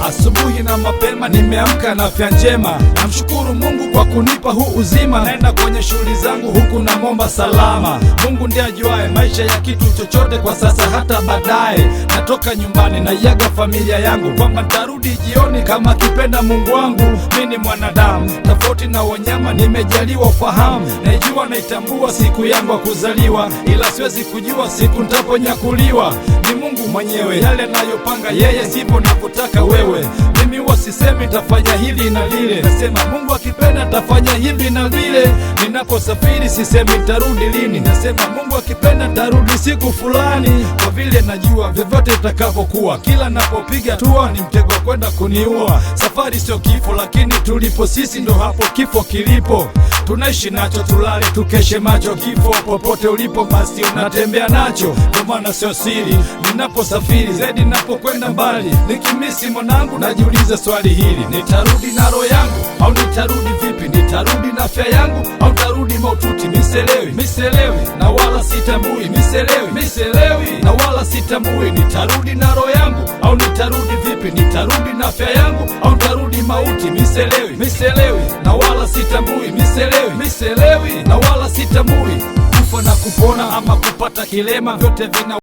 Asubuhi na mapema nimeamka na afya njema, namshukuru Mungu kwa kunipa huu uzima. Naenda kwenye shughuli zangu huku namwomba salama. Mungu ndiye ajuaye maisha ya kitu chochote kwa sasa hata baadaye. Natoka nyumbani naiaga familia yangu kwamba nitarudi jioni kama akipenda Mungu wangu. Mi ni mwanadamu tofauti na wanyama, nimejaliwa ufahamu, naijua naitambua siku yangu ya kuzaliwa, ila siwezi kujua siku nitaponyakuliwa. Ni Mungu mwenyewe yale anayopanga yeye, sivyo navyotaka wewe. Mimi huwa sisemi tafanya hili na lile, nasema Mungu akipenda tafanya hivi na vile. Ninaposafiri sisemi tarudi lini, nasema Mungu akipenda tarudi siku fulani, kwa vile najua vyovyote itakavyokuwa, kila napopiga tua ni mtego wa kwenda kuniua. Safari sio kifo, lakini tulipo sisi ndo hapo kifo kilipo. Tunaishi nacho, tulale tukeshe macho. Kifo popote ulipo, basi unatembea nacho, ndio maana sio siri. Ninaposafiri zaidi, ninapokwenda mbali, nikimisi mwanangu, najiuliza swali hili: nitarudi na roho yangu au nitarudi vipi? Nitarudi na afya yangu au nitarudi maututi? Miselewi, miselewi na wala sitambui, miselewi, miselewi na wala sitambui. Nitarudi na roho yangu au nitarudi vipi? Nitarudi na afya yangu au nitarudi mauti? Miselewi, miselewi na wala sitambui, miselewi, miselewi na wala sitambui. Kufa na kupona ama kupata kilema, vyote vina